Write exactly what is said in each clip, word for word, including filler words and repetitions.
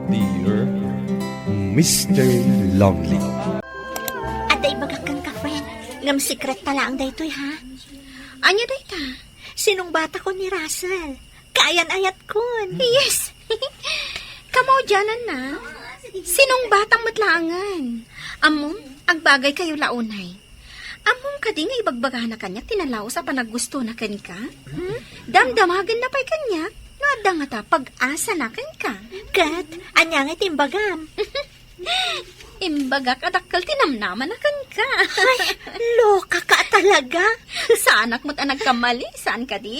Dear Mister Lonely. Adda ibagak kenka, friend. Ngem secret ta laeng daytoy, ha? Ania dayta? Sinungbatakon ni Russell. Kaayan-ayatkon. Yes. Kamaudiananna. Sinungbatam met laengen. Ammom, agbagay kayo la unay. Ammom kadi nga ibagbagana kaniak ti nalaus a panaggustona kenka? Hmm? Damdamagenna pay kaniak no adda ngata pag-asana kenka. Ket, ania nga ti imbagam? Imbagak a dakkel ti namnamana kenka. Ay, loka ka talaga. Saanak met a nagkamali, saan kadi?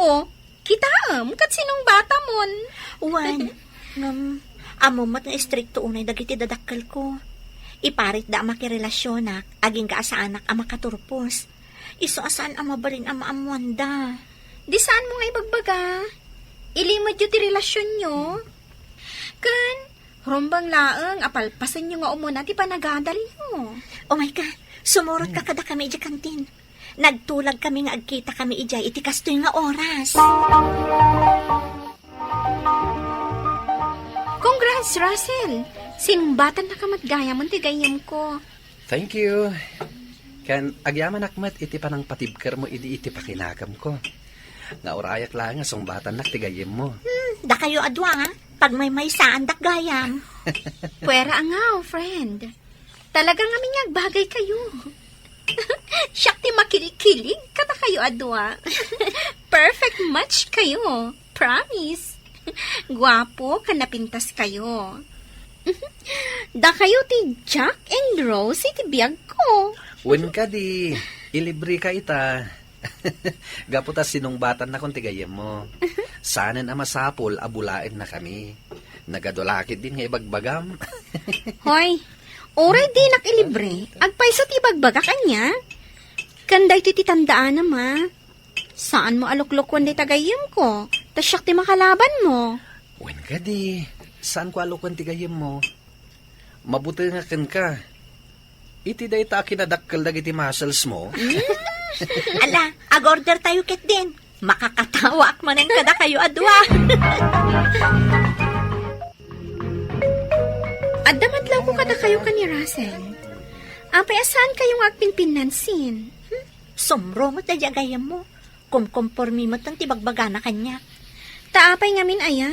O, kitaem, ket sinungbatamon. Wen, ngem, ammom met nga istrikto unay dagiti dadakkelko. Iparitda a makirelasyonak, agingga a saanak a makaturpos. Isu a saan a mabalin a maammoanda. Di saanmo nga ibagbaga. Ilimedyo ti relasionyo. Ken, rumbeng laeng a palpasenyo nga umuna ti panagadalyo. Umayka, sumurotka kadakami idiay kantin. Nagtulagkami nga agkitakami idiay iti kastoy nga oras. Congrats, Russell! Sinungbatannaka met gayam ti gayyemko. Thank you. Ken agyamanak met iti panangpatibkermo idi iti pakinagamko. Nga urayak laeng a sungbatannak ti gayyemmo. Hmm, dakayo a dua, ha? Pagmaymaysaandak gayam. Puera a ngaw, friend. Talaga ngamin nga agbagay kayo. Siak ti makilikilig kadakayo a dua. Perfect match kayo. Promise. Guapo ken napintas kayo. Dakayo ti Jack and Rose iti biag ko. Wen kadi, ilibre ka ita. Gapu ta sinungbatannakon ti gayyemmo. Saanen a masapul a bulaennakami. Nagadu la ketdin nga ibagbagam. Hoy, uray dinak ilibre, agpayso ti ibagbagak ania? Ken daytoy ti tandaanam, a. Saanmo a luklukuen dayta gayyemko, ta siak ti makalabanmo. Wen kadi, saanko a lukuen ti gayyemmo. Mabutengak kenka. Iti dayta a kinadakkel dagiti muscles mo. Hmm? Ala, ag-order tayo ketdin. Makakatawaak manen kadakayo a dua. Adda madlawko kadakayo ken ni Russell. Apay a saan kayo nga agpinpinnansin? Hmm? Sumro met daydi a gayyemmo. Kumkompormi met ti bagbagana kaniak. Ta apay ngamin aya?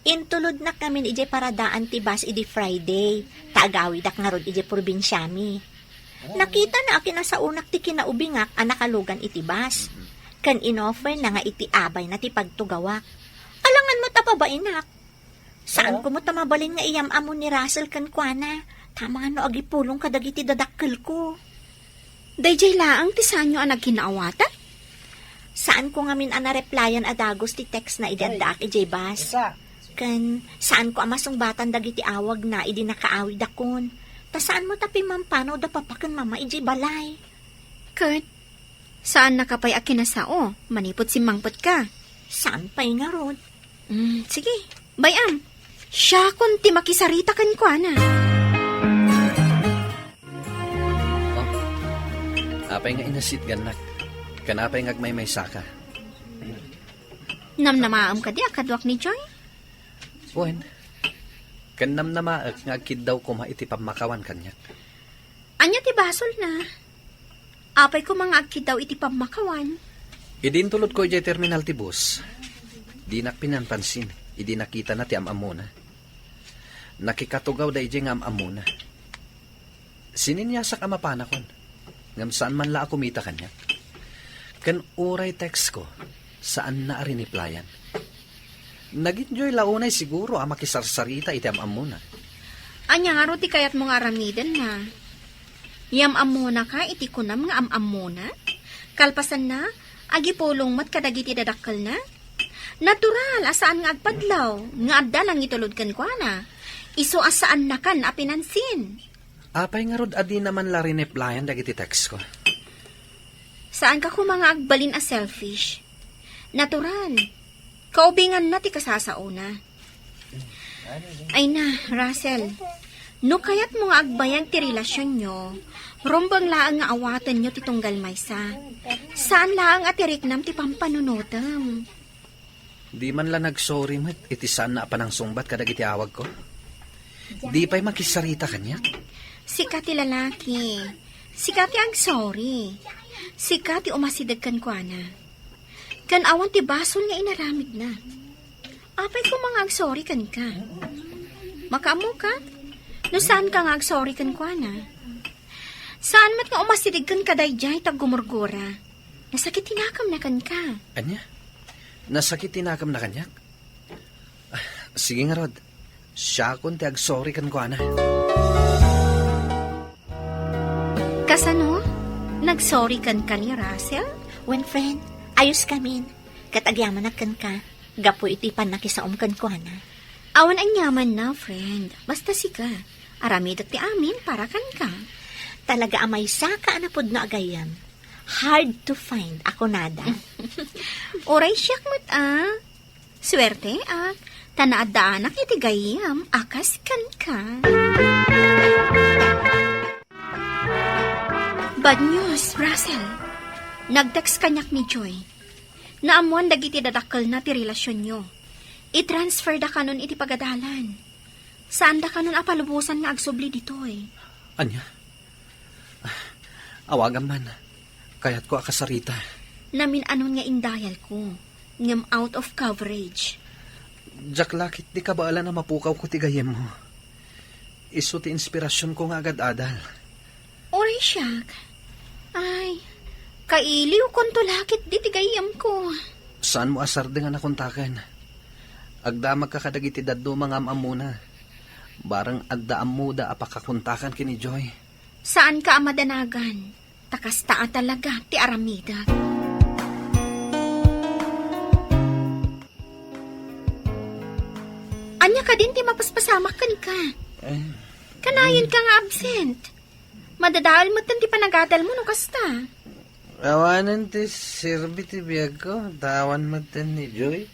Intulodnak ngamin idiay paradaan ti bus idi Friday, ta agawidak ngarud idiay probinsiami. Nakitana a kinasaonak ti kinaubingak a nakalugan iti bus, ken inofferna nga iti abayna ti pagtugawak. Alangan met a babainak. Saanko met a mabalin nga iyam-ammo ni Russell kenkuana, ta mano agipulong kadagiti dadakkelko. Daydiay laeng ti saanyo a nagkinaawatan? Saanko ngamin a nareplyan a dagus ti textna idi addaak idiay bus. Ken saanko a masungbatan dagiti awagna idi nakaawidakon. Ta saan met a pimmampanawda papa ken mama idiay balay. Ket saannaka pay a kinasao manipud simmangpetka? Saan pay ngarud. Mm, sige, bay-am. Siakon ti makisarita kenkuana. Oh, apay nga inasitgannak? Ken apay nga agmaymaysaka? Namnamaem kadi a kaduak ni Joy? Wen, ken namnamaek nga agkiddaw koma iti pammakawan kaniak. Ania ti basolna? Apay koma nga agkiddaw iti pammakawan? Idi intulodko idiay terminal ti bus, dinak pinanpansin idi nakitana ti am-ammona. Nakikatugawda idiay nga am-ammona. Sineniasak a mapanakon, ngem saan man la a kumita kaniak. Ken uray textko, saanna a rineplyan. Nag-enjoy la unay siguro a makisarsarita iti am-ammona. Ania ngarud ti kayatmo nga aramidenna? Yam-ammonaka iti kunam nga am-ammona? Kalpasanna, agipulong met kadagiti dadakkelna? Natural a saan nga agpadlaw nga adda nangitulod kenkuana. Isu a saannakan a pinansin. Apay ngarud a dina man la rineplyan dagiti textko? Saanka koma nga agbalin a selfish? Natural. Kaubinganna ti kasasaona. Ay na, Russell. No kayatmo nga agbayag ti relasionyo, rumbeng laeng nga awatenyo ti tunggal maysa. Saan laeng a ti riknam ti pampanunotem. Di man la nagsorry met iti saanna a panangsungbat kadagiti awagko? Di pay makisarita kaniak? Sika ti lalaki. Sika ti agsorry. Sika ti umasideg kenkuana. Ken awan ti basol nga inaramidna. Apay koma nga agsorry kenka? Makaammoka? No saanka nga agsorry kenkuana? Saan met nga umasideg kenka daydiay ta gumurgura. Nasakit ti nakemna kenka. Ania? Nasakit ti nakemna kaniak? Ah, sige ngarud. Siakon ti agsorry kenkuana. Kasano? Nagsorry kenka ni Russell? Wen, friend, ayos kamin. Ket agyamanak kenka, gapu iti pannakisaom kenkuana. Awan aniamanna, friend. Basta sika. Aramidek ti amin para kenka. Talaga a maysaka a napudno a gayyem. Hard to find a kunada. Uray siak met, a. Suerteak, ta naaddaanak iti gayyem a kas kenka. Bad news, Russell. Nag-text kaniak ni Joy. Naammoan dagiti dadakkelna ti relasionyo. I-transfer da kanon iti pagadalan. Saan da kanon a palubosan nga agsubli ditoy. Ania? Awagam man. Kayatko a kasarita. Namin-anon nga indayalko, ngem out of coverage. Diak la ketdi kabaelan a mapukawko ti gayyemmo. Isu ti inspirasionko nga agad-adal. Uray siak. Ay, kailiwkonto la ketdi ti gayyemko. Saanmo a sardeng a nakontaken? Agdamagka kadagiti dadduma nga am-ammona. Bareng adda ammoda a pakakontakan ken ni Joy. Saanka a madanagan, ta kasta a talaga ti aramidek. Ania kadin ti mapaspasamak kenka? Eh, kanayonka nga absent. Madadael metten ti panagadalmo no kasta. Awanen ti serbi ti biagko, ta awan metten ni Joy.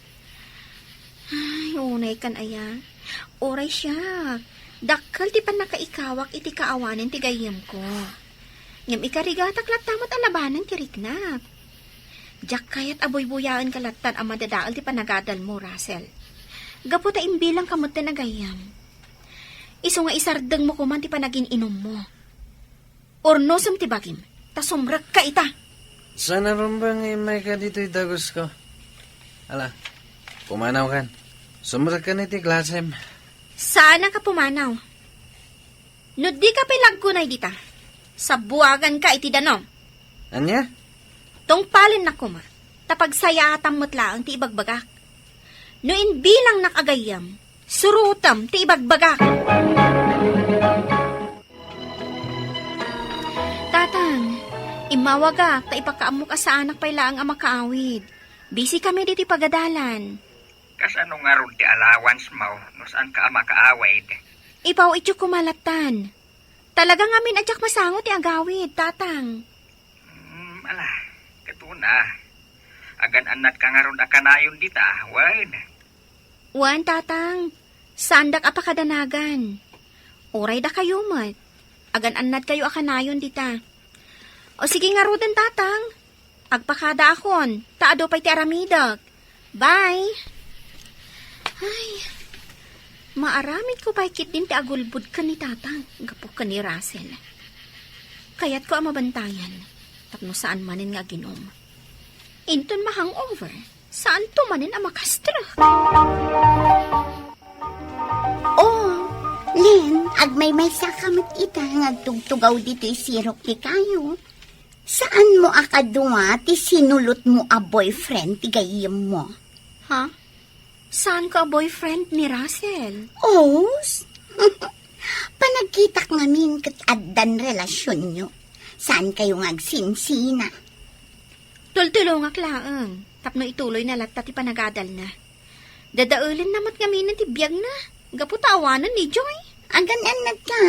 Ay, unay kan aya. Uray siak. Dakkel ti pannakaikawak iti kaawanen ti gayyemko. Ngem ikarigatak latta met a labanen ti riknak. Diak kayat a buybuyaenka lattan a madadael ti panagadalmo, Russell. Gapu ta imbilangka metten a gayyem. Isu nga isardengmo koman ti panagin-inummo. Urnosem ti bagim, ta sumrekka ita. Saan a rumbeng nga immayka ditoy dagusko. Ala, pumanawkan. Sumrekkan iti klasem. Saanka a pumanaw. No dika pay laggunay dita, sabuaganka iti danum. Ania? Tungpalennak koma, ta pagsayaatam met laeng ti ibagbagak. No imbilangnak a gayyem, surotem ti ibagbagak. Tatang, immawagak ta ipakaammok a saanak pay laeng a makaawid. Busy kami ditoy pagadalan. Kasano ngarud ti allowance mo no saanka a makaawid? Ipaw-ityo koma lattan. Talaga ngamin a diak masango ti agawid, Tatang. Hmm, ala, ket una. Agan-annadka ngarud a kanayon dita, wen? Wen, Tatang. Saandak a pakadanagan. Uray dakayo met. Agan-annadkayo a kanayon dita. O sige ngaruden, Tatang. Agpakadaakon, ta adu pay ti aramidek. Bye. Ay, maaramidko pay ketdin ti agulbod ken ni Tatang gapu ken ni Russell. Kayatko a mabantayan, tapno saan manen nga aginum. Inton ma-hangover, saanto manen a makastrek. Oh, Lynn, agmaymaysa ka met ita nga agtugtugaw ditoy sirok ti kayo. Saanmo a kadua ti sinulotmo a boyfriend ti gayyemmo? Ha? Saanko a boyfriend ni Russell? Os? Panagkitak ngamin ket addan relasionyo. Saankayo nga agsinsina? Tultulongak laeng tapno ituloyna latta ti panagadalna. Dadaelenna met ngamin ti biagna gapu ta awanen ni Joy. Agan-annadka,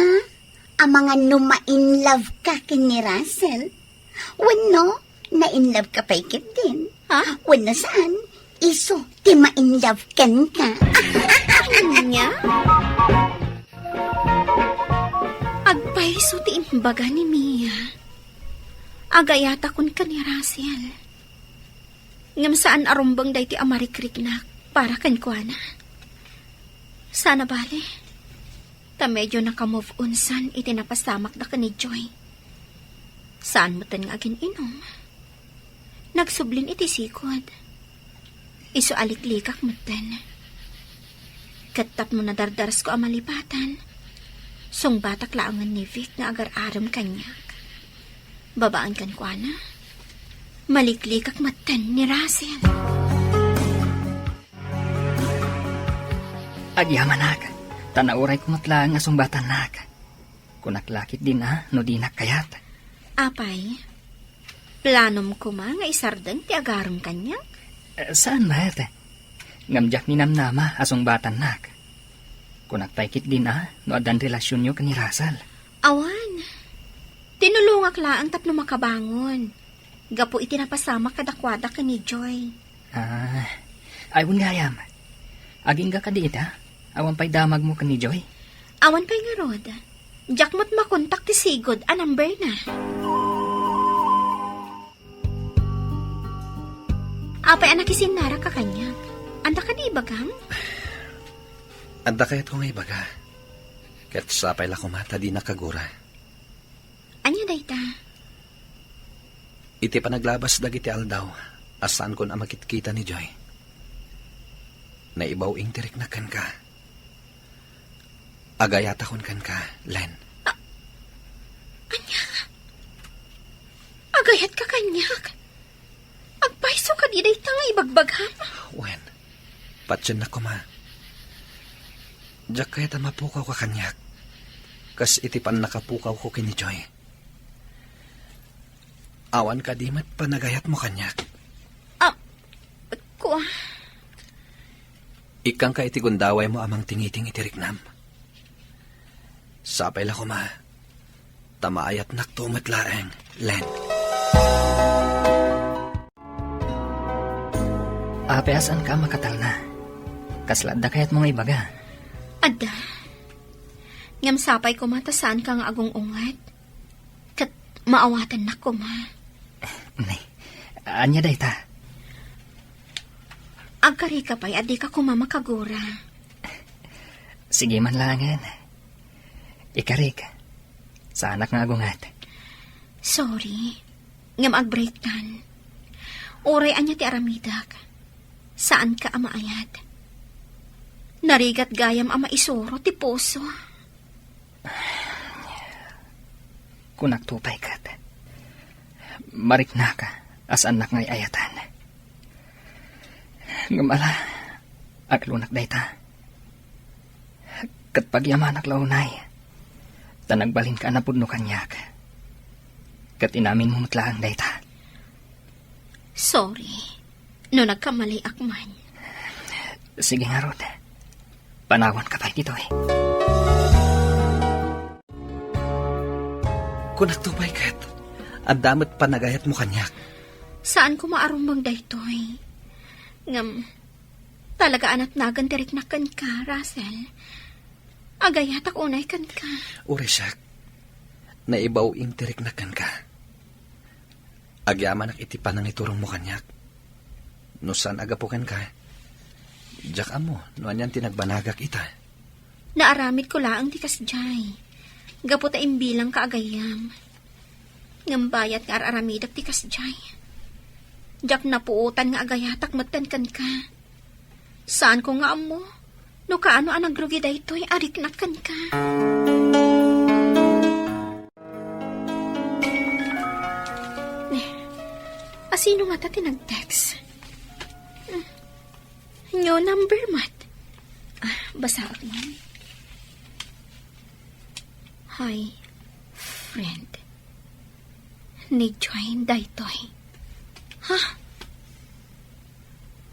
amangan no ma-in love ka ken ni Russell? Wenno, na-in love ka pay ketdin? Ha? Wenno saan, isu ti ma-in love kenka. Ania? Agpayso ti imbaga ni Mia. Agayatakon ken ni Russell. Ngem saan a rumbeng daytoy a marikriknak. Para kenkuana, saan a bale, ta medio naka-move on san iti napasamakda ken ni Joy. Saan metten nga agin-inom. Nagsublin iti sigud. Isu a liklikak metten. Ket tapno nadardarasko a malipatan, sungbatak laengen ni Vic nga agar-arem kaniak. Babaen kenkuana, maliklikak metten ni Russell. Agyamanak, ta naurayko met laeng a sungbatannak. Kunak la ketdin a no dinak kayat. Apay, planom koma nga isardeng ti agarem kaniak? Eh, saan met? Ngem diak ninamnama a sungbatannak. Kunak pay ketdin a no addan relasionyo ken ni Russell. Awan. Tinulongak laeng tapno makabangon gapu iti napasamak kadakuada ken ni Joy. Ah, ay, wen gayam. Agingga kadi ita? Awan pay damagmo ken ni Joy? Awan pay ngarud. Diak met makontak ti sigud a number na. Apay a nakisinnaraka kaniak? Anda kadi ibagam? Adda kayatko nga ibaga. Ket sapay la koma ta dinak agura. Ania dayta? Iti panaglabas dagiti aldaw a saankon a makitkita ni Joy, naibaw-ing ti riknak kenka. Agayatakon kenka, Len. A-, ania? Agayatka kaniak? Agpayso kadi dayta nga ibagbagam? Wen, patiennak koma. Diak kayat a mapukawka kaniak, kas iti pannakapukawko ken ni Joy. Awan kadi met panagayatmo kaniak? Ah, kua. Ikkangka iti gundawaymo a mangtingiting iti riknam. Sapay la koma, ta maayatnakto met laeng, Len. Apay a saanka a makatalna? Kasla adda kayatmo nga ibaga? Adda. Ngem sapay koma ta saanka nga agung-unget. Ket maawatannak koma. Nay, ania dayta? Agkarika pay a dika koma makagura. Sige man laengen. Ikarik. Saanak nga agunget. Sorry. Ngem agbreaktan. Uray ania ti aramidek, saanka a maayat. Narigat gayam a maisuro ti puso. Kunakto pay ket, mariknak a saannak nga ay-ayatan. Ngem ala, aglunak dayta. Ket pagyamanak la unay, ta nagbalinka a napudno kaniak. Ket inaminmo met laeng dayta. Sorry, no nagkamaliak man. Sige ngarud. Panawanka pay ditoy. Kunakto pay ket, adda met panagayatmo kaniak. Saanko maarumbeng daytoy. Ngem, talaga a natnagan ti riknak kenka, Russell. Agayatak unay kenka. Uray siak, naibaw-ing ti riknak kenka. Agyamanak iti panangiturongmo kaniak. No saan a gapu kenka, diak ammo no anian ti nagbanagak ita. Naaramidko laeng ti kasdiay, gapu ta imbilangka a gayyem. Ngem bayat nga ar-aramidek ti kasdiay. Diak napuotan nga agayatak metten kenka. Saanko nga ammo no kaano a nagrugi daytoy a riknak kenka. Eh, asino ngata ti nag-text? Hmm. New number met. Ah, basaek man. Hi, friend. Ni Joy daytoy. Ha?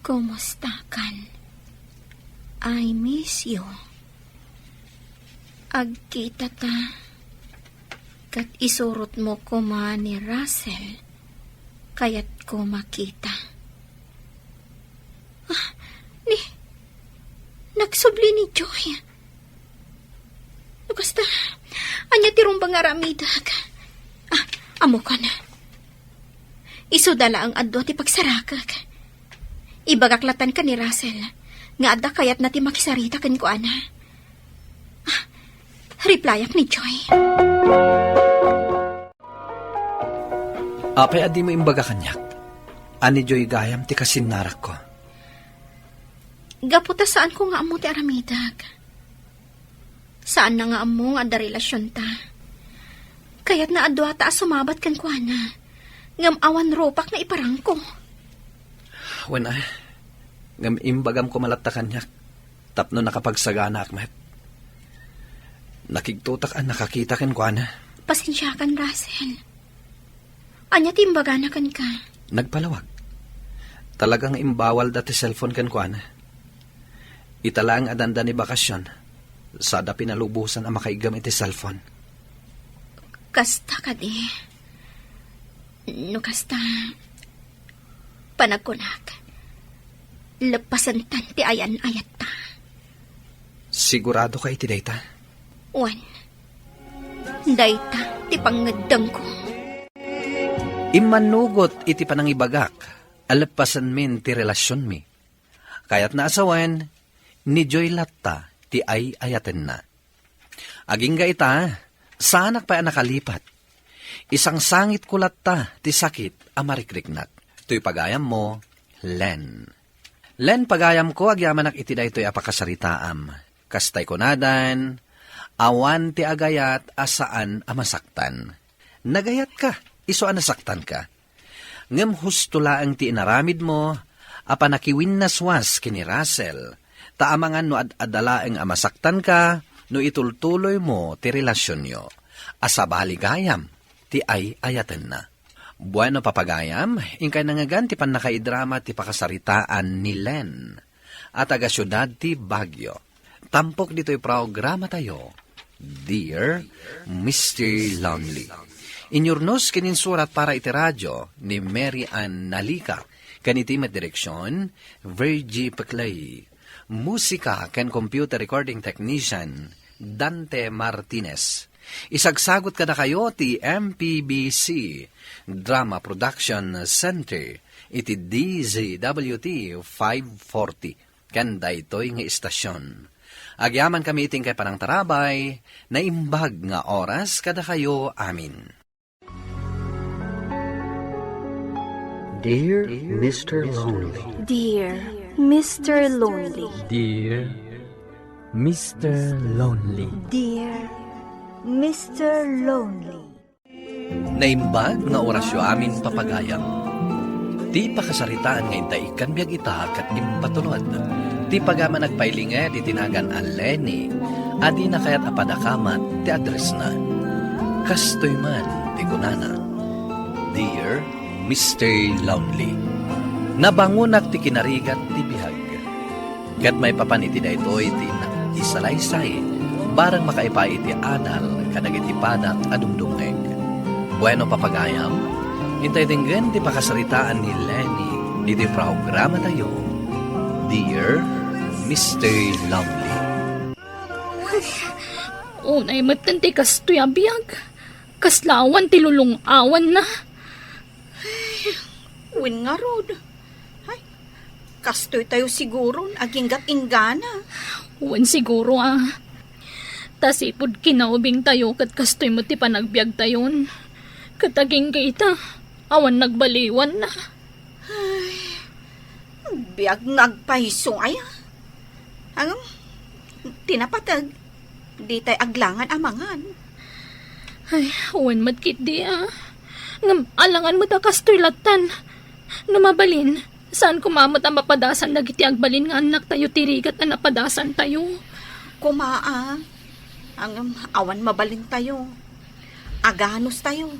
Kumustakan? I miss you. Agkita ta, ket isurotmo koma ni Russell, kayatko makita. Ah, ni, nagsubli ni Joy. No kasta, ania ti rumbeng nga aramidek? Ah, ammokon. Isuda laeng a dua ti pagsarakek. Ibagak latan ken ni Russell. nga adda kayatna ti makisarita kenkuana. Ah, replyak ni Joy. Apay a dimo imbaga kaniak a ni Joy gayam ti kasinnarakko? Gapu ta saanko nga ammo ti aramidek. Saanna nga ammo nga adda relasionta. Kayatna a duata a sumabat kenkuana, ngem awan rupak nga iparangko. Wen a, ngem imbagam koma latta kaniak tapno nakapagsaganaak met. Nakigtotak a nakakita kenkuana. Pasensiakan, Russell. Ania ti imbagana kenka? Nagpalawag. Talaga nga imbawalda ti cellphone kenkuana. Ita laeng a dandani bakasion, sada pinalubosan a makaiggem iti cellphone. Kasta kadi? No kasta, panagkunak, leppasentan ti ayan-ayatta. Sigurado ka iti dayta? Wen, dayta ti pangngeddengko. Immannugot iti panangibagak a leppasenmin ti relasionmi. Kayatna a sawen, ni Joy latta ti ay-ayatenna. Agingga ita, saanak pay a nakalipat. Isangsangitko latta ti sakit a marikriknak. Toy pagayammo, Len. Len, pagayamko, agyamanak iti daytoy a pakasaritaam. Kastay kunadan, awan ti agayat a saan a masaktan. Nagayatka, isu a nasaktanka. Ngem husto laeng ti inaramidmo a panakiwinnaswas ken ni Russell, ta amangan no ad-adda laeng a masaktanka no itultuloymo ti relasionyo. A sabali gayam ti ay-ayatenna. Bueno, papagayam, inkay nangngegan ti pannakaidrama ti pakasaritaan ni Len a taga-siudad ti Baguio. Tampok ditoy programatayo, Dear Mister Lonely. Inyurnos ken insurat para iti radio ni Mary Ann Nalica, ken iti met direksion, Virgie Peclay. Musika ken computer recording technician, Dante Martinez. Isagsagut kadakayo ti M P B C Drama Production Center iti D Z W T five forty ken daytoy nga istasion. Agyamankami iti inkay panangtarabay, naimbag nga oras kadakayo amin. Dear Mister Lonely. Dear Mister Lonely. Dear Mister Lonely. Dear Mister Lonely. Naimbag nga orasyo amin, papagayam. Ti pakasaritaan nga inta ikkan biag ita ket impatulod. Ti pagayam a nagpailinged iti nagan a Lenny a dina kayat a padakamat ti addressna. Kastoy man ti kunana, Dear Mister Lonely, nabangonak ti kinarigat ti biag. Ket maipapan iti daytoy ti na-, isalaysay, bareng makaipa iti adal kadagiti padak a dumdumngeg. Bueno, papagayam, intay denggen ti pakasaritaan ni Lenny iti programatayo, Dear Mister Lonely. Unay metten ti kastoy a biag. Kasla awan ti lulung-awanna. Wen ngarud. Ay, kastoy tayo siguron, aginggat inggana. Wen siguro, a. Ta sipud kinaubing tayo ket kastoy met ti panagbiag tayon. Ket agingga ita, awan nagbaliwanna. Ay, biag nga agpayso aya. Ang, ti napateg, ditay aglangan a mangan. Ay, wen met ketdi, a. Ngem alangan met a kastoy lattan. No mabalin, saan koma met a mapadasan dagiti agbalin nga annaktayo ti rigat a napadasantayo. Koma, a. Ang, um, awan mabalintayo, aganustayo,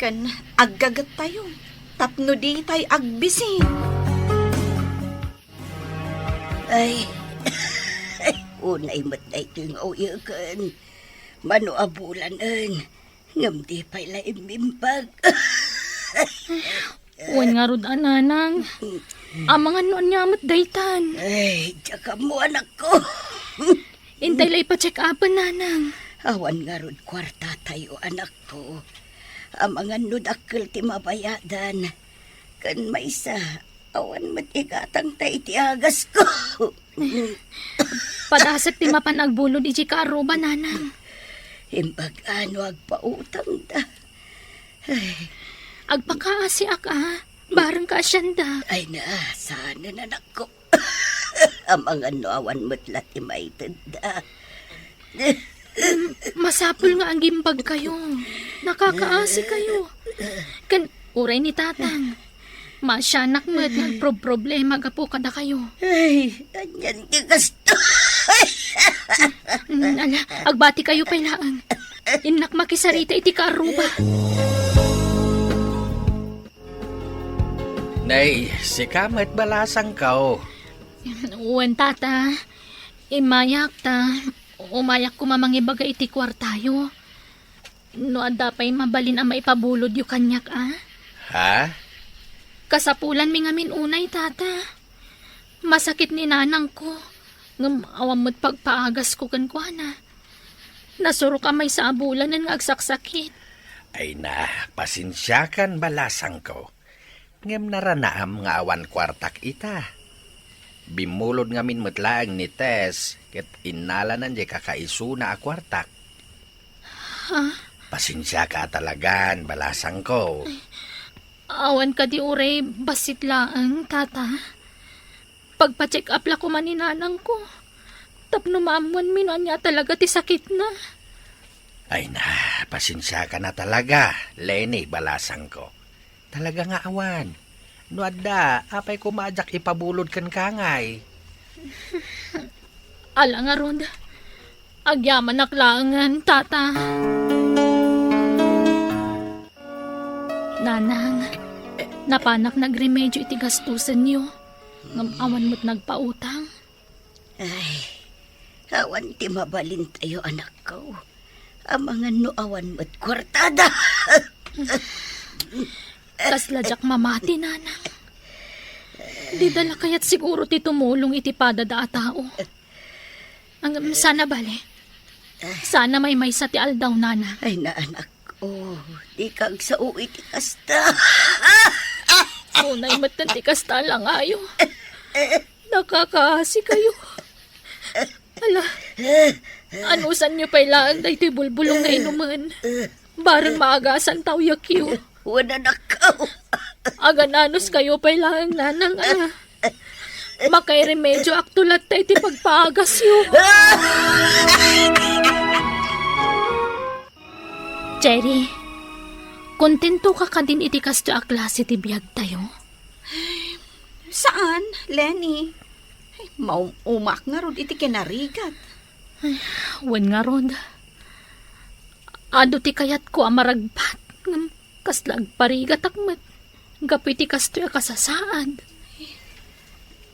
ken aggagettayo tapno ditay agbisi. Ay, unay met daytoy nga uyeken. Mano a bulanen, ngem di pay la immimbag. Wen ngarud a, nanang. Amangan no ania met daytan. Ay, diak ammo, anakko. Intay la ipa-check-upen, nanang. Awan ngarud kuartatayo, anakko. Amangan no dakkel ti mabayadan. Ken maysa, Awan met igatangta iti agasko. Padasek ti mapan agbulod iti kaarruba, nanang. Imbag-a no agpautangda. Ay. Agpakaasiak, a. Bareng kaasianda. Ay na, saan, anakko. Amangan no awan met la ti maitedda. Mm, masapul nga agimbagkayo. Nakakaasikayo. Ken uray ni Tatang. Maasianak met nga agproproblema gapu kadakayo. Ay, anian ti kastoy. Mm, ala, agbatikayo pay laeng. Innak makisarita iti kaarruba. Nay, sika met balasangko. Wen, Tata. Immayak ta umayak koma mangibaga iti kuartayo. No adda pay mabalin a maipabulodyo kaniak, a? Ha? Kasapulanmi ngamin unay, Tata. Masakit ni nanangko, ngem awan met pagpaagasko kenkuana. Nasurok a maysa a bulanen nga agsaksakit. Ay na, pasensiakan, balasangko. Ngem naranaam nga awan kuartak ita. Bimmulod ngamin met laeng ni Tess ket innalanan diay kakaisuna a kuartak. Ha? Pasensiaka a talagan, balasangko. Awan kadi uray bassit laeng, Tata. Pagpa-check up la koma ni nanangko. Tapno maammoanmi no ania talaga ti sakitna. Ay na, pasensiaka a talaga, Lenny, balasangko. Talaga nga awan. No adda, apay koma a diak ipabulod kenka ngay? Ala ngarud, agyamanak laengen, Tata. Nanang, napanak nagremedyo iti gastusenyo, ngem awan met nagpautang. Ay, awan ti mabalintayo, anakko. Amangan no awan met kuartada. Kasla diak mamati, nanang. Dida la kayat siguro ti tumulong iti padada a tao. Ngem sana bale. Sana maymaysa ti aldaw, nanang. Ay, na, anakko, dika agsao iti kasta. Unay metten ti kasta a langayo. Nakakaasikayo. Ala, anusanyo pay laeng daytoy bulbulong nga inumen. Bareng maagasan ta uyakyo. Wen, anakko. Agan-anuskayo pay laeng, nanang, a. Makairemedyoakto latta iti pagpaagasyo. Cherry, kontentoka kadin iti kastoy a klase ti biagtayo? Saan, Lenny. Ay, maum-umaak ngarud iti kinarigat. Ay, wen ngarud. Adu ti kayatko a maragpat, ngem kasla agparigatak met gapu iti kastoy a kasasaad.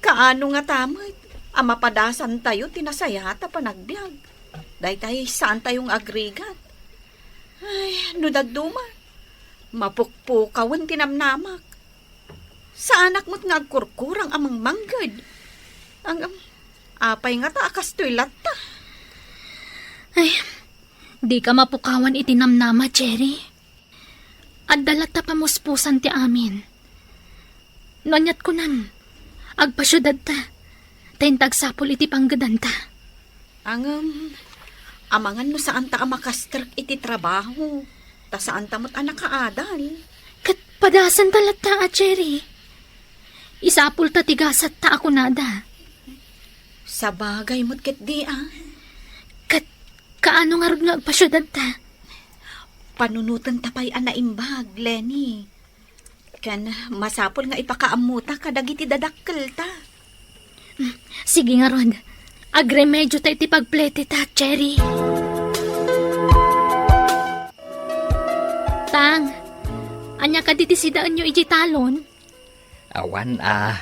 Kaano ngata met a mapadasantayo ti nasayaat a panagbiag? Daytay saantayo nga agrigat. Ay, no dadduma, mapukpukawen ti namnamak. Saanak met nga agkurkurang a mangmangged. Ang, am, apay ngata a kastoy latta? Ay, dika mapukawan iti namnama, Cherry. Adda latta pamuspusan ti amin. No aniat kunam, agpasiudadta, ta inta agsapul iti panggedanta. Ngem, amangan no saanta a makastrek iti trabaho, ta saanta met a nakaadal. Ket padasanta latta a, Cherry. Isapulta ti gasatta a kunada. Sabagay met ketdi, a. Ket kaano ngarud nga agpasiudadta? Panunotenta pay a naimbag, Lenny. Ken masapul nga ipakaammota kadagiti dadakkelta. Sige ngarud, agremedyota iti pagpleteta, Cherry. Tang, ania kadi ti sidaenyo idiay talon? Awan a,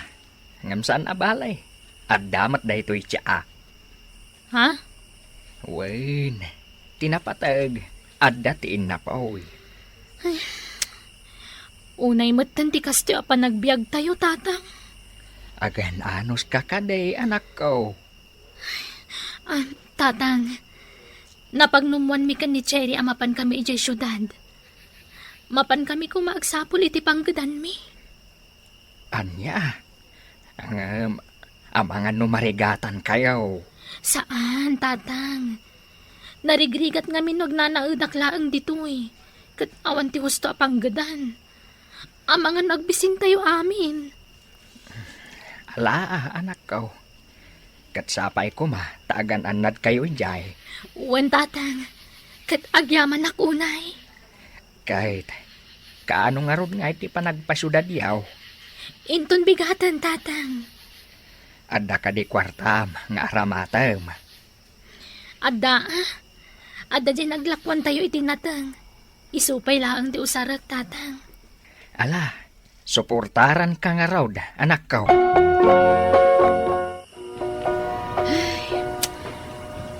ngem saan a bale. Adda met daytoy ti a. Ha? Wen, ti napateg, adda ti innapoy. Ay, unay metten ti kastoy a panagbiagtayo, Tatang. Agan-anos ka kadi, anakko? Ah, Tatang, napagnummoanmi ken ni Cherry a mapankami idiay siudad. Mapankami koma agsapul iti panggedanmi. Ania? Ngem, amangan no marigatankayo? Saan, Tatang. Narigrigat ngamin no agnanaedak laeng ditoy, ket awan ti husto a panggedan. Amangan no agbisintayo amin. Alaa, anakko. Ket sapay koma ta agan-annadkayo idiay. Wen, Tatang. Ket agyamanak unay. Ket, kaano ngarud ngay ti panagpasiudadyo? Inton bigaten, Tatang. Adda kadi kuartam nga aramatem? Adda, a. Adda diay naglakuantayo iti nateng. Isu pay laeng ti usarek, Tatang. Ala, suportaranka ngarud, anakko.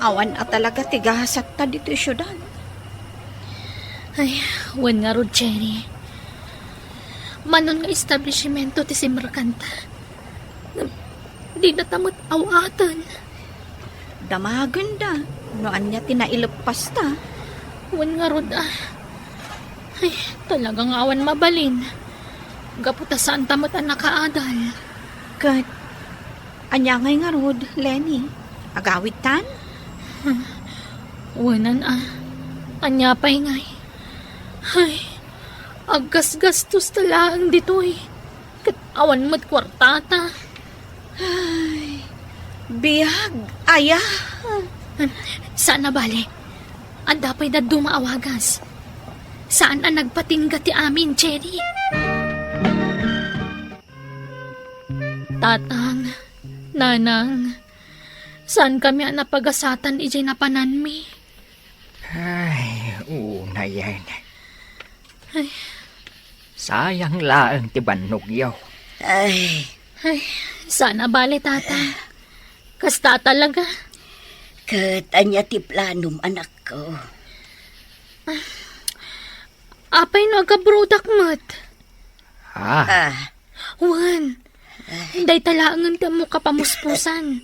Awan a talaga ti gasatta ditoy siudad. Ay, wen ngarud, Cherry. Manon nga establishmento ti simrekanta. Ngem, didata met aw-aten. Damagenda no ania ti naileppasta. Wen ngarud, a. Ay, talaga nga awan mabalin. Gapu ta saanta met a nakaadal. Ket, ania ngay ngarud, Lenny? Agawidtan? Wenan a. Ania pay ngay? Ay, aggasgastosta laeng ditoy. Ket awan met kuartata. Ay, biag, aya. Saan a bale. Adda pay dadduma a wagas. Saan a nagpatingga ti amin, Cherry. Tatang, Nanang, saankami a napagasatan idiay napananmi. Ay, unayen. Ay. Sayang laeng ti bannogyo. Ay. Ay, saan a bale, Tata. Kasta talaga. Ket ania ti planom, anakko? Apay no agabrodak met? Ah. Ah. Wen, dayta laengen ti ammok a pamuspusan.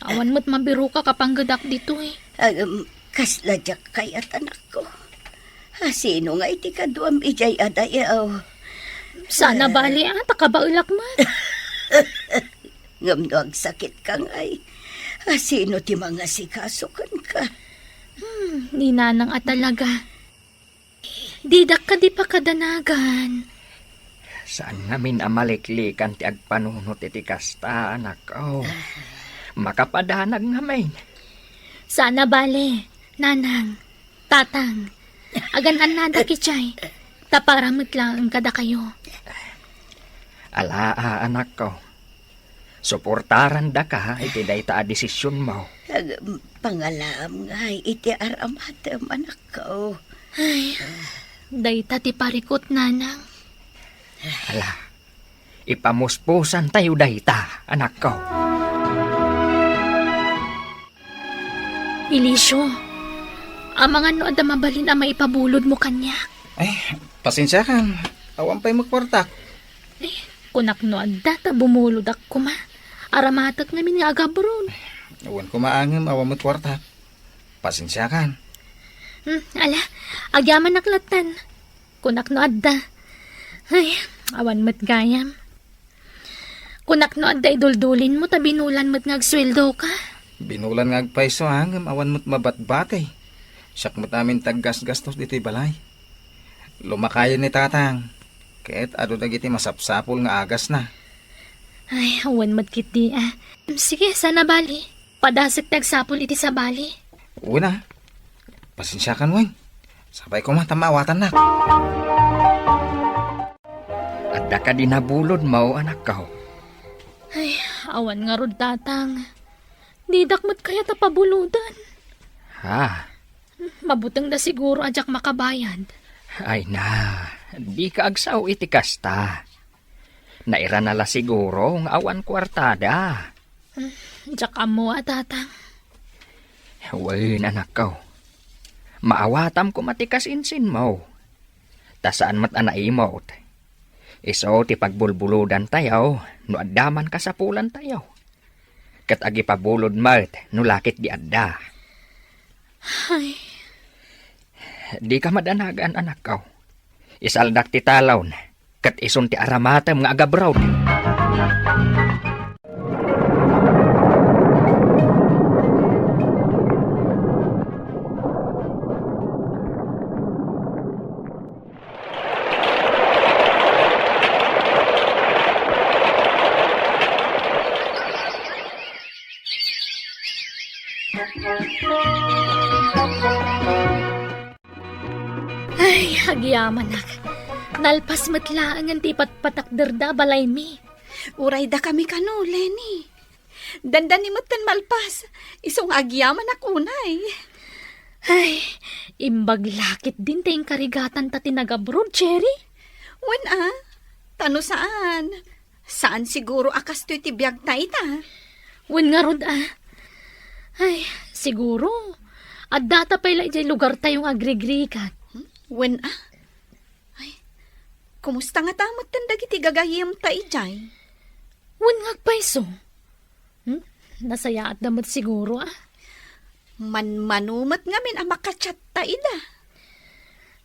Awan met mabiroka a panggedak ditoy. Agem, kasla diak kayat, anakko. A, sino nga iti kaduam idiay a dayaw? Saan a bale, a, ta kabaelak met. Ngem no agsakitka ngay, a, sino ti mangasikaso kenka? Hmm, ni Nanang a talaga. Didak kadi pakadanagan. Saan ngamin a maliklikan ti agpanunot iti kasta, anak. Oh, makapadanag ngamin. Saan a bale, Nanang, Tatang. Agan-annadak idiay, ta para met laeng kadakayo. Alaa, anakko. Suportarandaka iti dayta a desisionmo. Ag-, pangalaam ngay iti aramatem, anakko. Ay, dayta ti parikut, Nanang. Ala, ipamuspusantayo dayta, anakko. Elicio, amangan no adda mabalin a maipabulodmo kaniak. Ay, pasensiakan. Awan pay met kuartak. Ay, kunak no adda ta bumulodak koma. Aramatek ngamin nga agabroad. Wen koma ngem awan met kuartak. Pasensiakan. Hmm, ala, agyamanak lattan. Kunak no adda. Ay, awan met gayam. Kunak no adda iduldulinmo ta binulan met nga agsueldoka. Binulan nga agpayso, ngem awan met mabatbati. Siak met amin ti aggasgastos ditoy balay. Lumakayen ni Tatang, ket adu dagiti masapsapul nga agasna. Ay, awan met ketdi, a. Sige, saan a bale. Padasek ti agsapul iti sabali. Wen a. Pasensiakan wen. Sapay koma ta maawatannak. Adda kadi nabulodmo, anakko? Ay, awan ngarud, Tatang. Didak met kayat a pabulodan. Ha? Mabutengda siguro a diak makabayad. Ay na, dika agsao iti kasta. Nairana la siguro nga awan kuartada. Hmm, diak ammo a, Tatang. Wen, anakko. Maawatam koma ti kasinsinmo. Ta saan met a naimut. Isu ti pagbulbulodantayo no adda man kasapulantayo. Ket agipabulod met no la ketdi adda. Ay. Dika madanagan, anakko. Isaldak ti talon, ket isun ti aramatem nga agabroad. Ay, agyamanak. Nalpas met laengen ti ipatpatakderda balaymi. Uray dakami kano, Lenny. Dandani metten malpas. Isu nga agyamanak unay. Ay, imbag la ketdin ti inkarigatanta ti nagabroad, Cherry. Wen a, ta no saan, saan siguro a kastoy ti biagta ita. Wen ngarud a. Ay, siguro, addata pay la idiay lugartayo nga agrigrigat. Hmm? Wen a. Ay, kumusta ngata metten dagiti gagayyemta idiay? Wen nga agpayso. Hmm? Nasayaatda met siguro a. Manmano met ngamin a makachatta ida.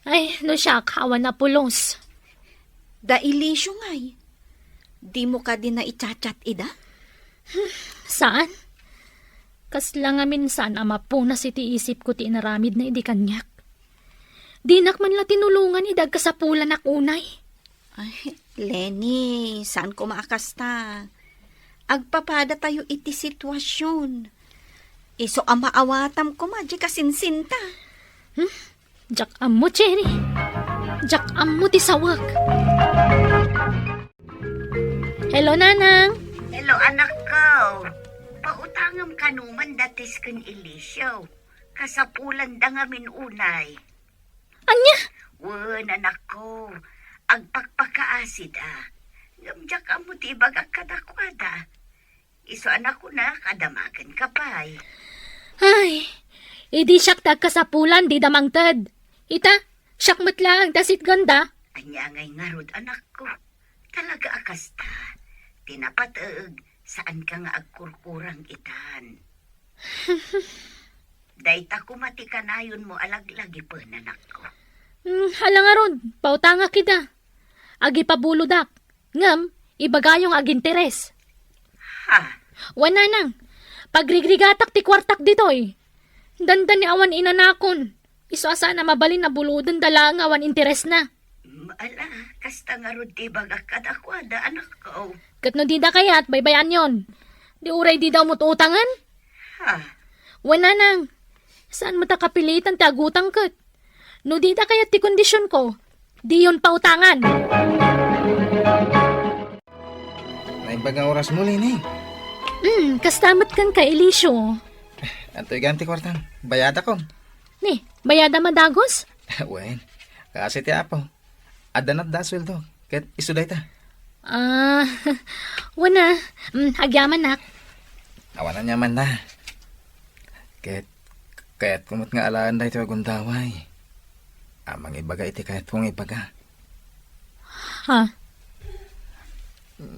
Ay, no siak, awan a pulos. Da Elicio ngay. Dimo kadi naichat-chat ida? Hmm, saan? Kasla ngamin saan a mapunas iti isipko ti inaramidna idi kaniak. Dinak man la tinulongan idi agkasapulanak unay. Ay, Lenny, saan koma a kasta. Agpapadatayo iti situasion. Isu a maawatam koma diay kasinsinta. Hmm? Diak ammo, Cherry. Diak ammo ti sawek. Hello, Nanang. Hello, anakko. Pautangem kano man datis ken Elicio. Kasapulanda ngamin unay. Ania? Wen, anakko. Agpakpakaasida. Ngem diak ammo ti ibagak kadakuada. Isu a nakunak a damagenka pay. Ay, idi siak ti agkasapulan, dida mangted. Ita, siak met laeng ti asitganda. Ania ngay ngarud, anakko? Talaga a kasta, ti napateg, saanka nga agkurkurang itan. Dayta koma ti kanayonmo a laglagipen, anakko. Hmm, hala ngarud, pautangak ida. Agipabulodak. Ngem, ibagayo nga aginteres. Ha? Wen, Nanang, pagrigrigatak ti kuartak ditoy. Dandani awan inanakon. Isu a saan a mabalin a buloden da laeng nga awan interesna. Mm, ala, kasta ngarud ti ibagak kadakuada, anakko. Ket no dida kayat, baybay-anyon. Di uray dida umut-utangen? Ha? Wen, Nanang, saan met a kapilitan ti agutang ket. No dida kayat ti kondisionko, diyon pautangan. Naimbag nga orasmo, Lenny. Hmm, kasta met kenka, Elicio. Adtoy gayam ti kuartam. Bayadakon. Ni, bayadam a dagus? Wen, kaasi ti Apo. Adda natda a sueldo, ket isu dayta. Ah, wen a. Mm, agyamanak. Awan aniamanna. Ket kayatko met nga alaen daytoy a gundaway a mangibaga iti kayatko nga ibaga. Ha?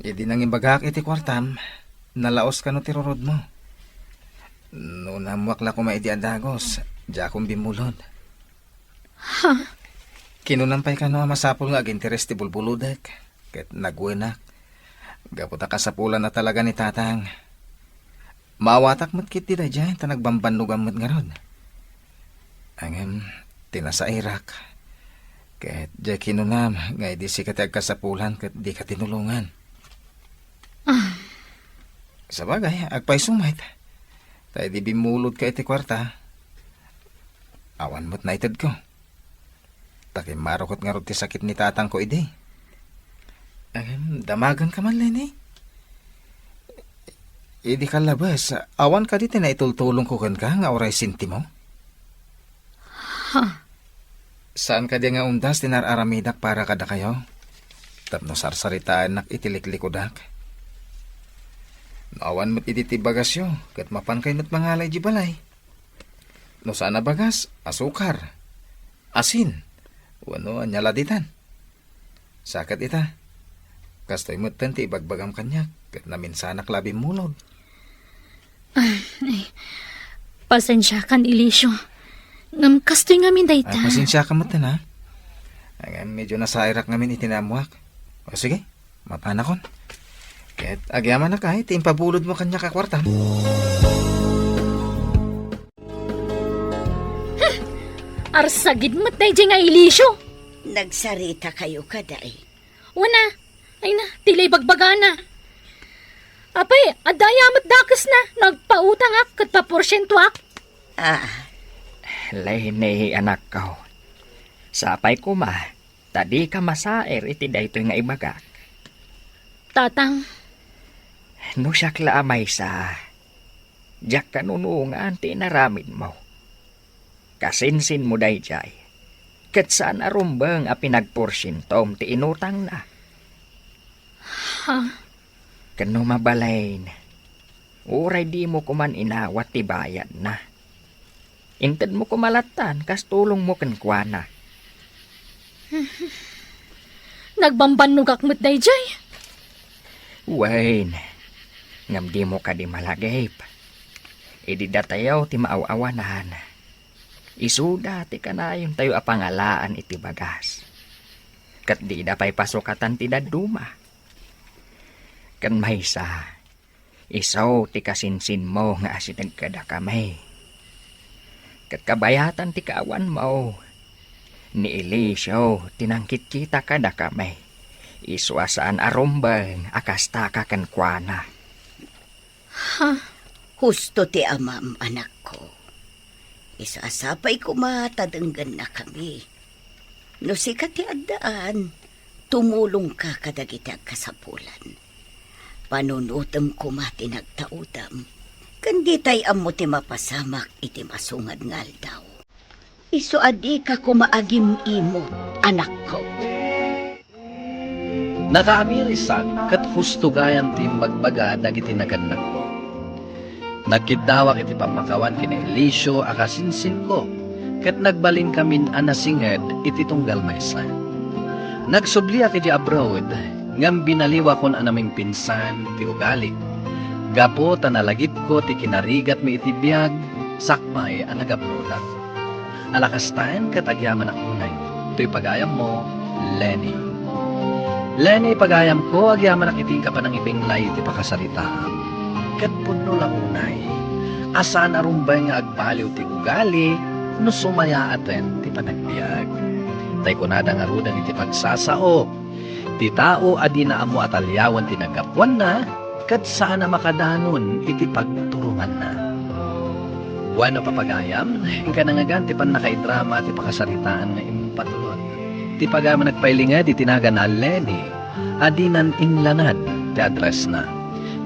Idi nangibagak iti kuartam, nalaos kano ti rurodmo. No naammoak la koma idi a dagus, diakon bimmulod. Ha? Kinunam pay kano a masapul nga aginteres ti bulbulodek, ket nagwenak. Gapu ta kasapulan a talaga ni Tatang. Maawatak met ketdi daydiay ta nagbambannogam met ngarud. Ngem, ti nasairak, ket diay kinunam nga idi sika ti agkasapulan ket dika tinulongan. Ah. Sabagay, agpayso met. Ta idi bimmulodka iti kuarta, awan met naitedko. Ta kimmaro ket ngarud ti sakit ni tatangko idi. Em, damagenka man, Lenny. Idi kallabes, awan kadi ti naitultulongko kenka nga uray sentimo? Ha? Saan kadi nga undas ti nar-aramidak para kadakayo? Tapno sarsaritaennak iti liklikudak. No awan met idi ti bagasyo, ket mapankay met mangala idiay balay. No saan a bagas, asukar, asin, wenno ania la ditan. Sa ket ita, kastoy metten ti ibagbagam kaniak, ket naminsanak la a bimmulod. Ay, ay, pasensiakan, Elicio. Ngem kastoy ngamin dayta. Ay, pasensiakan metten, ha? Ay, ngem medyo nasairak ngamin iti naammoak. O, sige, mapanakon. Ket agyamanak ay ti impabulodmo kaniak a kuartam. Arsagid met daydiay nga Elisio. Nagsaritakayo kadi. Wen a, ay na, ti la ibagbagana. Apay, adda aya met dakesna, nagpautangak ket paporsientoak. Ah. Leni, anakko. Sapay koma, ta dika masaer iti daytoy nga ibagak. Tatang. No siak la a maysa, diak kanunongan ti inaramidmo. Kasinsinmo daydiay, ket saan a rumbeng a pinagporsientom ti inutangna. Ha? Ken no mabalin, uray dimo koman inawat ti bayadna. Intedmo koma lattan kas tulongmo kenkuana. Nagbambannogak met daydiay. Wen, ngem dimo kadi malagip. Idi datayo ti maaw-awanan, isuda ti kanayontayo a pangalaan iti bagas. Ket dida pay pasukatan ti dadduma. Ken maysa, isu ti kasinsinmo nga asideg kadakami. Ket kabayatan ti kaawanmo, ni Elisio ti nangkitkita kadakami. Isu a saan a rumbeng a kastaka kenkuana. Ha? Husto ti amam, anakko. Isu a sapay koma ta denggennakami. No sika ti addaan, tumulongka kadagiti agkasapulan. Panunotem koma ti nagtaudam, ken ditay ammo ti mapasamak iti masungad nga aldaw. Isu a dika koma agim-imot, anakko. Nakaamirisak ket husto gayam ti imbagbaga dagiti nagannakko. Nagkiddawak iti pammakawan ken ni Elisio a kasinsinko, ket nagbalinkamin a nasinged iti tunggal maysa. Nagsubliak iti abroad, ngem binaliwakon a namingpinsan ti ugalik. Gapu ta nalagipko ti kinarigatmi iti biag sakbay a nag-abroadak. Alakastan ket agyamanak unay, toy pagayammo, Lenny. Lenny, pagayamko, agyamanak iti inka panangipinglay iti pakasaritaam. Ket pudno la unay, a saan a rumbeng nga agbaliw ti ugali no sumayaaten ti panagbiag. Tay kunada ngaruden iti pagsasao, ti tao a dina ammo a taliawen ti naggapuanna, ket saan a makadanon iti pagturonganna. Wenno, papagayam, inka nangngegan ti pannakaidrama ti pakasaritaan nga impatulod. Ti pagayam a nagpailinged iti nagan a Lenny a dinan inlanad ti addressna.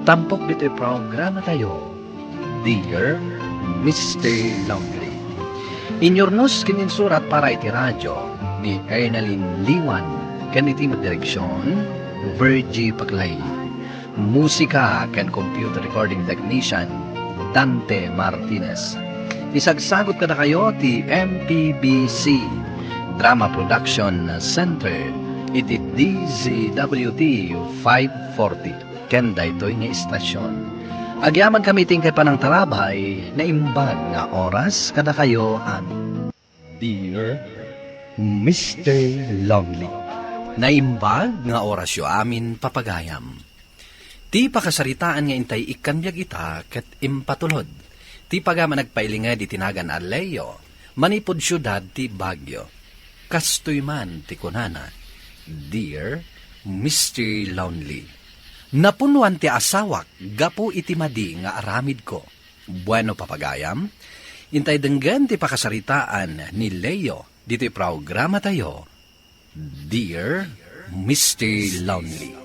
Tampok ditoy programatayo, Dear Mister Lonely. Inyurnos ken insurat para iti radio ni Ernalyn Liwan ken iti direksion, Virgie Paclay. Musika ken computer recording technician, Dante Martinez. Isagsagut kadakayo ti M P B C Drama Production Center iti D Z W T five forty ken daytoy nga istasion. Agyamankami iti inkay panangtarabay, naimbag nga oras kadakayo amin. Dear Mister Lonely. Naimbag nga orasyo amin, papagayam. Ti pakasaritaan nga intay ikkan biag ita ket impatulod. Ti pagayam a nagpailinged iti nagan a Leo, manipud siudad ti Baguio. Kastoy man ti kunana, Dear Mister Lonely, napunuan ti asawak gapu iti madi nga aramidko. Bueno, papagayam, intay denggen ti pakasaritaan ni Leo ditoy programatayo, Dear Mister Lonely.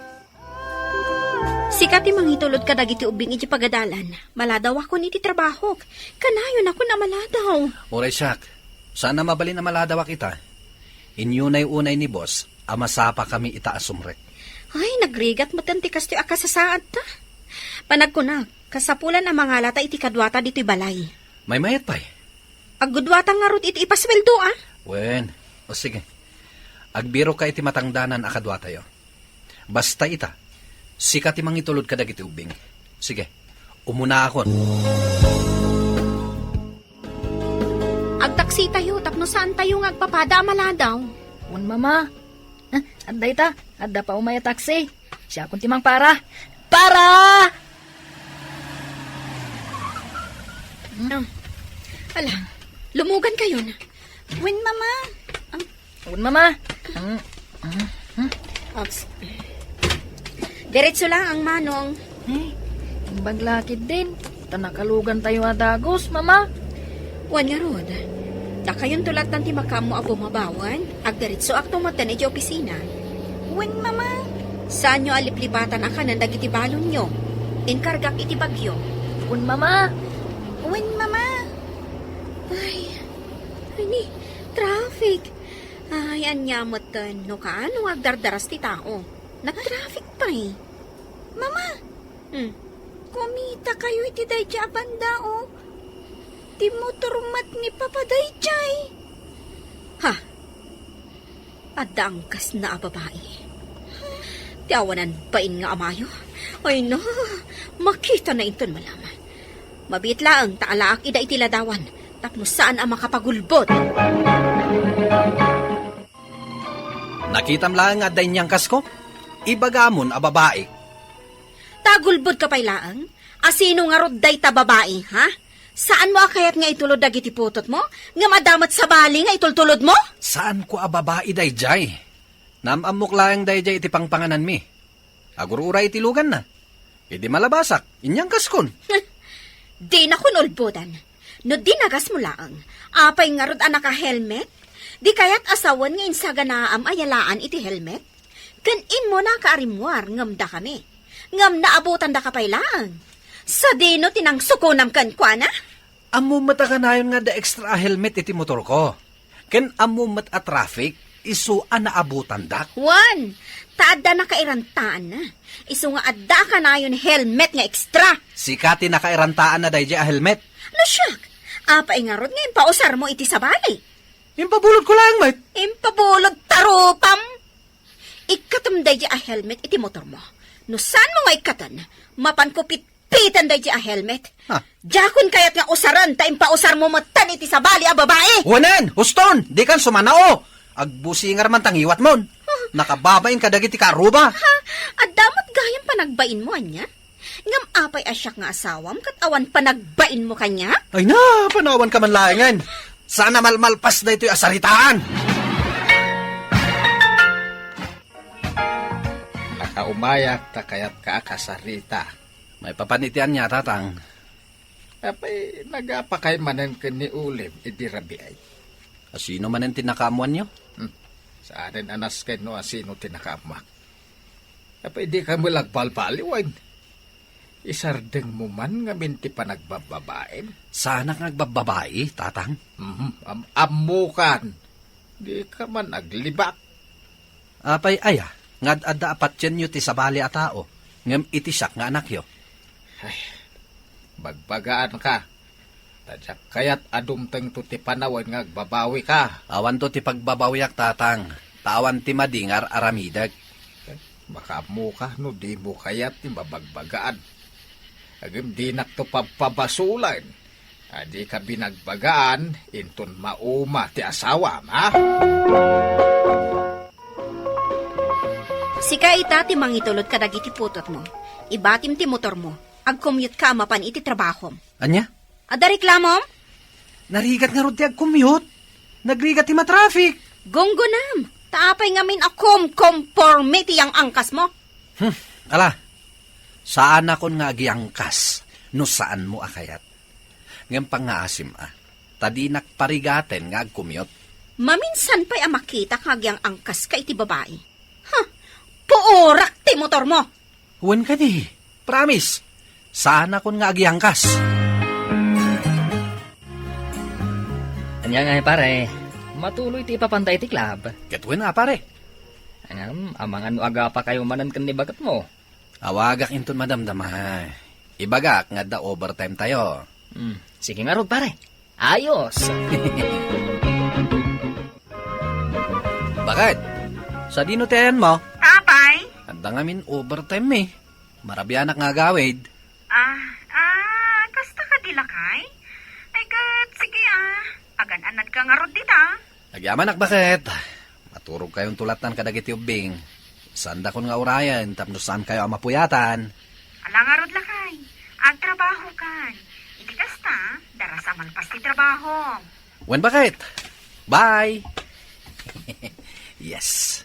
Sika ti mangitulod kadagiti ubbing iti pagadalan. Maladawakon iti trabahok. Kanayonakon a maladaw. Uray siak, saan a mabalin a maladawak ita. Inyunay unay ni boss a masapakami ita a sumrek. Ay, nagrigat metten ti kastoy a kasasaadta. Panagkunak, kasapulan a mangalata iti kaduata ditoy balay. Maymayat pay. Aggudduata ngarud iti ipasueldo, a? Wen, o sige. Agbiroka iti matangdanan a kaduatayo. Basta ita, sika ti mangitulod kadagiti ubbing. Sige, umunaakon. Agtaksitayo tapno saantayo nga agpapada a maladaw. Wen, Mama. Ah, adda ita, adda pa umay a taksi. Siakon ti mangpara. Para! Ah, ala, lumugan kayon. Wen, Mama. Ah, wen, Mama. Mm, mm, mm. Ops. Diretso lang ang manong. Eh, imbag lakid din. Ta nakalugan tayo a dagus, Mama. Wen ngarud, dakayonto latta ti makaammo a bumabawen, agdiretsoakto metten idiay opisina. Wen, Mama. Saanyo a liplipatan a kanen dagiti balonyo. Inkargak iti bagyo. Wen, Mama. Wen, Mama. Ay, ay ni, traffic. Ay, ania metten no kaano nga agdardaras ti tao. Nagtraffic pay. Mama! Hmm. Kumitakayo iti daydiay a banda, oh. Ti motor met ni Papa daydiay. Ha? Adda angkasna a babai. Ti awanan bain nga amayo. Ay na, makitana inton malama. Mabiit laeng ta alaak ida iti ladawan tapno saan a makapagulbod. Nakitam laeng nga adda inyangkasko? Ibagamon a babai. Ta agulbodka pay laeng? Asino ngarud dayta babai, ha? Saanmo a kayat nga itulod dagiti putotmo? Ngem adda met sabali nga itultulodmo? Saanko a babai daydiay. Naam-ammok laeng daydiay iti pangpangananmi. Agur-uray iti luganna. Idi malabasak, inyangkaskon. Dinakon ulbodan. No dinagasmo laeng, apay ngarud a naka-helmet? Di kayat a sawen nga insaganaam a yalaan iti helmet? Ken immuna ka a rimmuar ngem dakami. Ngem naabutandaka pay laeng. Sadino ti nangsukonam kenkuana? Ammom met a kanayon nga adda extra a helmet iti motorko. Ken ammom met a traffic, isu a naabutandak. Wen, ta adda nakairantaanna. Isu nga adda a kanayon helmet nga extra. Sika ti nakairantaanna daydiay a helmet. No siak, apay ngarud nga impausarmo iti sabali? Impabulodko laeng met. Impabulod ta rupam. Ikkatem daydiay a helmet iti motormo. No saanmo nga ikkaten, mapanko pitpiten daydiay a helmet. Ha? Diakon kayat nga usaren ta impausarmo metten iti sabali a babai. Wanen, huston, dikan sumanao. Agbusingar man ta ngiwatmon. Huh? Nakababain kadagiti karuba. Ha? Adda met gayam panagbainmo ania? Ngem apay a siak nga asawam ket awan panagbainmo kaniak? Ay na, panawanka man laengen. Saan a malmalpas daytoy a saritaan. Nakaumayak ta kayatka a kasarita. Maipapan iti ania, Tatang? Apay, nagapakay manen ken ni Ulim idi rabiay. Asino manen ti nakaammoanyo? Hmm. Saanen a nasken no asino ti nakaammoak. Apay, dika met agbalbaliwen. Isardengmo man ngamin ti panagbababaem. Saanak nga agbababai, Tatang? Mhm, am-, ammokan. Dika man aglibak. Apay aya, nga ad-adda a patienyo ti sabali a tao, ngem iti siak nga anakyo? Ay, bagbagaanka. Ta diak kayat a dumtengto ti panawen nga agbabawika. Awanto ti pagbabawiak, Tatang, ta awan ti madi nga ar-aramidek. Makaammoka no dimo kayat ti mabagbagaan. Ngem dinakto pabpabasolen a dika binagbagaan inton mauma ti asawam, ha? Sika ita ti mangitulod kadagiti putotmo. Ibatim ti motormo. Agcommute-ka a mapan iti trabahom. Ania? Adda reklamom? Narigat ngarud ti agcommute. Nagrigat ti matraffic. Gunggonam, ta apay ngamin a kumkomporme ti yang-angkasmo? Hmm, ala. Saanakon nga agyangkas no saanmo a kayat. Ngem pangngaasim a, ta dinak parigaten nga agcommute. Maminsan pay a makitak nga agyang-angkaska iti babai. Huh! Puorak ti motormo! Wen kadi, promise. Saanakon nga agyangkas. Ania nga, pare, matuloy ti ipapanta iti club? Ket wen a, pare. Ngem, amangan no agapakayo manen ken ni baketmo. Awagak inton madamdama. Ibagak nga adda overtime tayo. Hmm, sige ngarud, pare. Ayos. Baket? Sadino ti ayanmo? Apay? Adda ngamin overtime mi. Marabianak nga agawid. Ah, ah, kasta kadi, lakay? Ay ket, sige, ah. Agan-anadka ngarud dita. Agyamanak, baket. Maturogkayonto lattan kadagiti ubbing. Saandakon nga urayen tapno saankayo a mapuyatan. Ala ngarud, lakay, agtrabahokan. Iti kasta, darasa malpas ti trabaho. Wen, baket. Bye. Yes.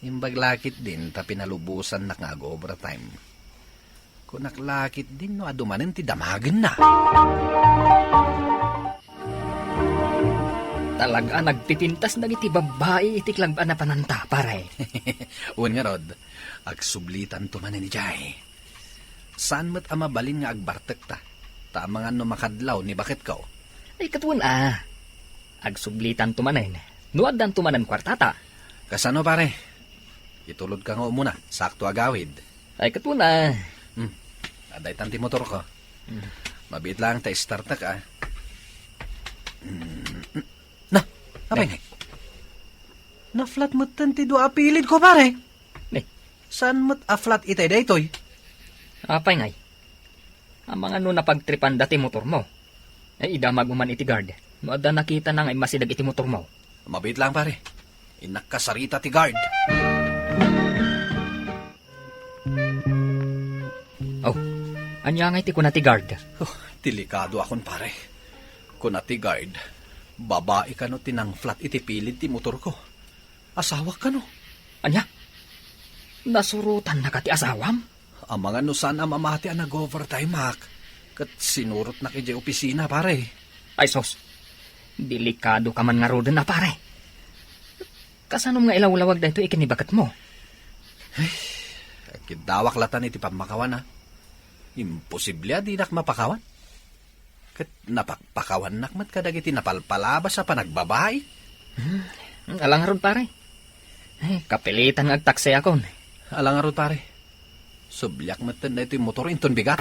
Imbag la ketdin ta pinalubosannak nga ag-overtime. Kunak la ketdin no adu manen ti damagenna. Talaga, nagpipintas dagiti babbai iti klab a napananta, pare. Wen ngarud, agsublitanto manen idiay. Saan met a mabalin nga agbartekta, ta amangan no makadlaw ni baketko. Ay, ket wen a. Agsublitanto manen, no addanto manen kuartata. Kasano, pare? Itulodka nga umuna, sakto agawid. Ay, ket wen a. Hmm. Adda itan ti motorko. Hmm. Mabiit laeng ta istartek, a. Hmm. Na, apay ngay? Na-flat metten ti dua a pilidko, pare. Ne. Saan met a flat itay daytoy? Apay ngay? Amangan no napagtripanda ti motormo. Ay, idamagmo man iti guard. No adda nakitana nga immasideg iti motormo. Mabiit laeng, pare. Innak kasarita ti guard. Oh, ania ngay ti kuna ti guard? Oh, delikadoakon, pare. Kuna ti guard, babai kano ti nang-flat iti pilid ti motorko. Asawak kano. Ania? Nasurotannaka ti asawam? Amangan no saan a mamati a nag-overtimeak, ket sinurotnak idiay opisina, pare. Ay sus, delikadoka man ngaruden a, pare. Kasanom nga ilawlawag daytoy ken ni baketmo? Ay, agkiddawak latan iti pammakawan, a. Imposible a dinak mapakawan. Ket napakpakawannak met kadagiti napalpalabas a panagbabai. Hmm, ala ngarud, pare. Eh, kapilitan nga agtaksiakon. Ala ngarud, pare. Subliak metten daytoy motor inton bigat.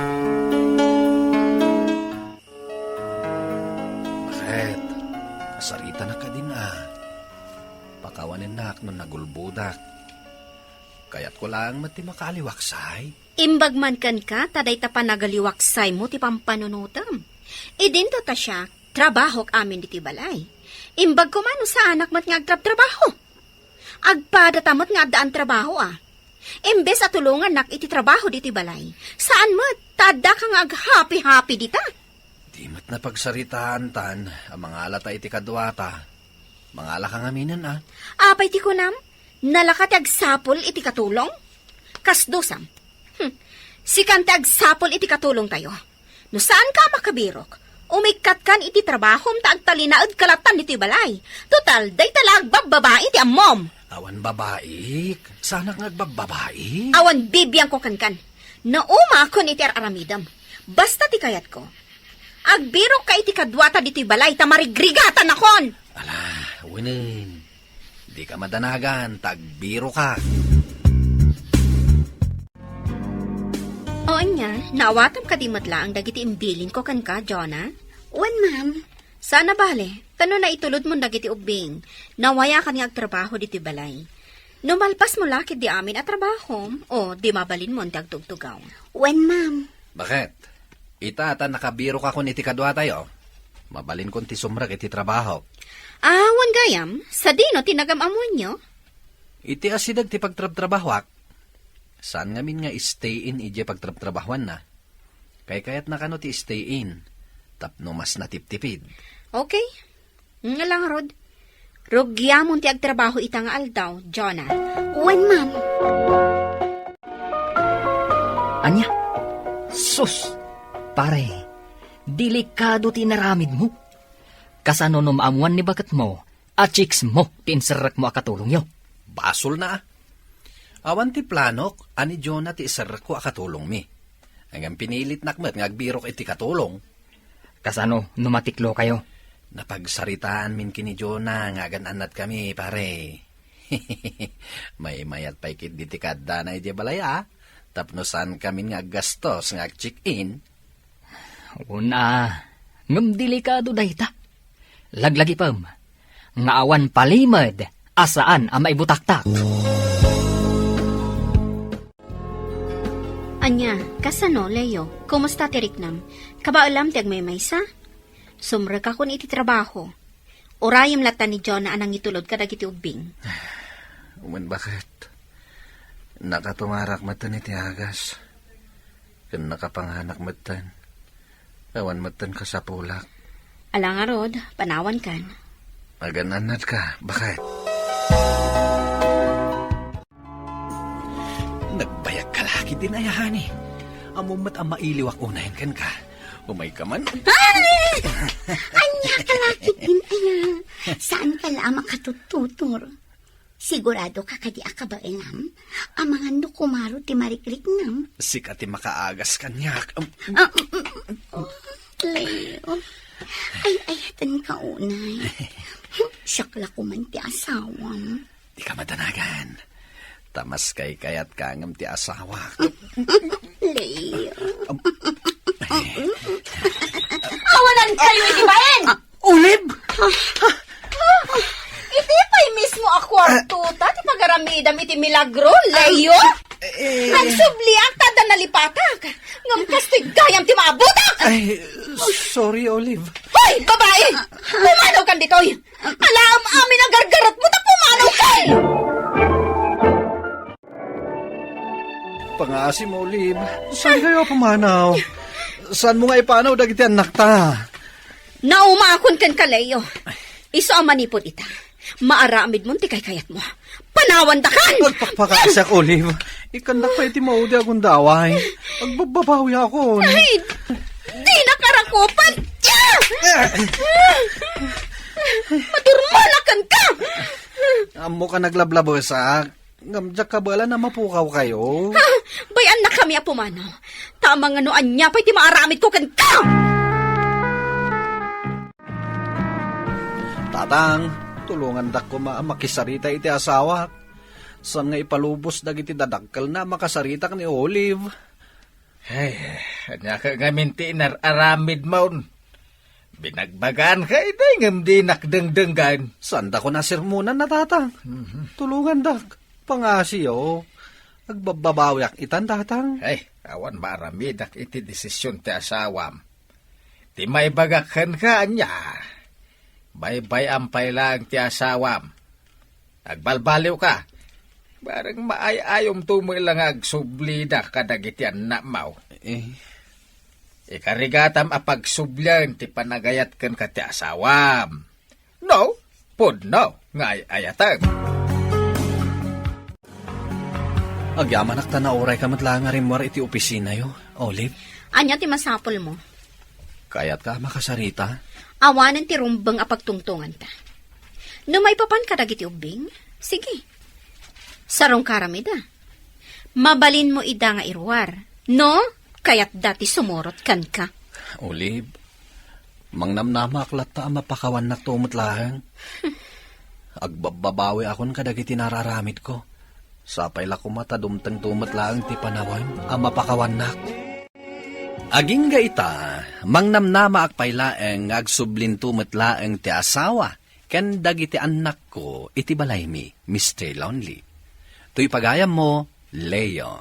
Baket? Kasaritanak kadin a. Pakawanennak no nagulbodak. Kayatko laeng met ti makaaliwaksay. Imbag man kenka ta dayta panagaliwaksaymo ti pampanunotem. Idinto ta siak, trabahok amin ditoy balay. Imbag koma no saanak met nga agtrabtrabaho. Agpadata met nga addaan trabaho a. Imbes a tulongannak iti trabaho ditoy balay, saan met ta addaka nga aghapi-hapi dita. Di met napagsaritaantan a mangalata iti kaduata. Mangalaka ngaminen a. Apay ti kunam? Nalaka ti agsapul iti katulong? Kasdusam. Hmm. Sikan ti agsapul iti katulongtayo. No saanka a makabirok, umikkatkan iti trabahom ta agtalinaedka latan ditoy balay. Total, dayta la agbabbabai ti ammom. Awan babaik. Saanak nga agbabbabai. Awan bibiangko kenkan. Naumakon iti ar-aramidem. Basta ti kayatko, agbirokka iti kaduata ditoy balay ta marigrigatanakon. Ala, wenen. Dika madanagan ta agbiroka. O ania, naawatam kadi met laeng dagiti imbilinko kenka, Jonah? Wen, ma'am. Saan a bale, ta no naitulodmon dagiti ubbing, nawayakan nga agtrabaho ditoy balay. No malpasmo la ketdi amin a trabahom, o di mabalinmon ti agtugtugaw. Wen, ma'am. Baket? Ita ta nakabirokakon iti kaduatayo. Mabalinkon ti sumrek iti trabahok. Ah, wen gayam, sadino ti nagam-ammoenyo? Iti asideg ti pagtrabtrabahoak, saan ngamin nga stay-in idiay pagtrabtrabahoanna. Kaykayatna kano ti stay-in, tapno mas natiptipid. Okay. Nga la ngarud, rugiamon ti agtrabaho ita nga aldaw, Jonah. Wen, ma'am. Ania? Sus! Pare, delikado ti inaramidmo. Kasano no maammoan ni baketmo a chicks mo ti inserrekmo a katulongyo? Basolna a. Awan ti planok a ni Jonah ti iserrekko a katulongmi. Ngem pinilitnak met nga agbirok iti katulong. Kasano no matiklokayo? Napagsaritaanmin ken ni Jonah nga agan-annatkami, pare. Maymayat pay ketdi ti kaaddana idiay balay a, tapno saankamin nga aggastos nga ag-check-in. Una, ngem delikado dayta. Laglagipem nga awan palimed a saan a maibutaktak. Ania, kasano, Leo? Kumusta ti riknam? Kabaelam ti agmaymaysa? Sumrekakon iti trabaho. Urayem latta ni Jonah a nangitulod kadagiti ubbing. Wen, baket? Nakatumarak metten iti agas. Ken nakapanganak metten. Awan metten kasapulak. Ala ngarud, panawankan. Agan-annadka, baket. Nagbayagka la ketdin aya, honey. Ammom met a mailiwak unayen kenka. Umayka man. Ay! Ania ka la ketdin aya? Saanka la a makatuttutor? Siguradoka kadi a kabaelam? Amangan no kumaro ti marikriknam? Sika ti makaagas kaniak. Um, Ah, mm, mm. Oh, Leo. Ay, ayatenka unay. Siak la koman ti asawam. Dika madanagan. Ta maskaykayatka ngem ti asawak. Leo. Awanankayo iti bain! Olive! Iti pay mismo a kuarto ta ti pagaramidam iti milagro, Leo? Eh, Agsubliak ta adda nalipatak. Ngem kastoy gayam ti maabutak! Ay, sorry, Olive. Hoy, babai! Pumanawkan ditoy! Alaam amin a gargarotmo ta pumanawkan! Pangaasim, Olive. Saankayo a pumanaw? Saanmo nga ipanaw dagiti annakta? Naumaakon kenka, Leo. Isu a manipud ita, maaramidmon ti kaykayatmo. Panawandakan! Agpakpakaasiak, Olive. Ikkandak pay ti maudi a gundaway. Agbabbabawiakon. Ay, dinak arakupan! Madurmalakan ka! Ammok a naglablabesak. Ngem diak kabaelan a mapukawkayo. Ha? Bay-annakami a pumanaw. Ta amangan no ania pay ti maaramidko kenka! Tatang, tulongandak koma a makisarita iti asawak. Saan nga ipalubos dagiti dadakkelna a makasarita ken ni Olive. Ay, ania ka ngamin ti inar-aramidmon? Binagbagaanka idi ngem dinak dengdenggan. Saandakon a sermonan, Tatang. Mhm. Tulongandak. Pangasiyo. Agbabbabawiak itan, Tatang. Ay, awan maaramidak iti desisyon ti asawam. Ti maibagak kenka, ania? Baybay-am pay laeng ti asawam. Agbalbaliwka. Bareng maay-ayomto met la nga agsublida kadagiti annakmo. Eh. Ikarigatam a pagsublian ti panagayat kenka ti asawam. No, pudno nga ay-ayatem. Agyamanak ta naurayka met laeng nga rimmuar iti opisinayo, Olive. Ania ti masapulmo? Kayatka a makasarita? Awanen ti rumbeng a pagtungtonganta. No maipapan kadagiti ubbing, sige. Sarungka aramida. Mabalinmo ida nga iruar. No, kayatda ti sumurot kenka. Olive, mangnamnamaak latta a mapakawannakto met laeng. Agbabbabawiakon kadagiti nararamidko. Sapay la koma ta dumtengto met laeng ti panawen a mapakawannak. Agingga ita, mangnamnamaak pay laeng nga agsublinto met laeng ti asawa ken dagiti annakko iti balaymi, Mister Lonely. Toy pagayammo, Leo.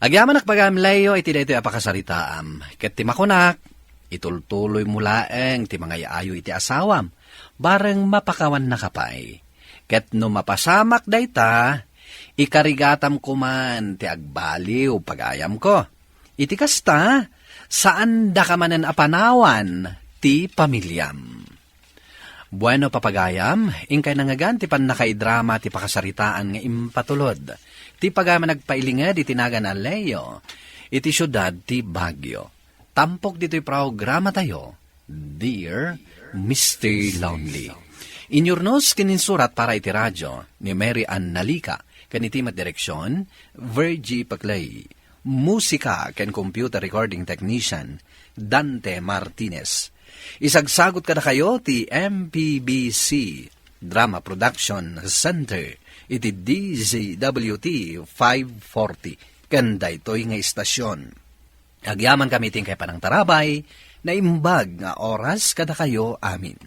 Agyamanak pagayam, Leo, iti daytoy a pakasaritaam, ket ti makunak, itultuloymo laeng ti mangay-ayo iti asawam, bareng mapakawannaka pay. Ket no mapasamak dayta, ikarigatam koman ti agbaliw, pagayamko. Iti kasta, saandaka manen a panawan ti pamiliam. Bueno, papagayam, inkay nangngegan ti pannakaidrama ti pakasaritaan nga impatulod ti pagayam a nagpailinged iti nagan a Leo iti siudad ti Baguio. Tampok ditoy programatayo, Dear Mister Lonely. Inyurnos ken insurat para iti radio ni Mary Ann Nalica, ken iti met direksyon, Virgie Paclay. Musika ken computer recording technician, Dante Martinez. Isagsagut kadakayo ti M P B C Drama Production Center iti D Z W T five forty ken daytoy nga istasyon. Agyamankami iti inkay panangtarabay, naimbag nga oras kadakayo amin.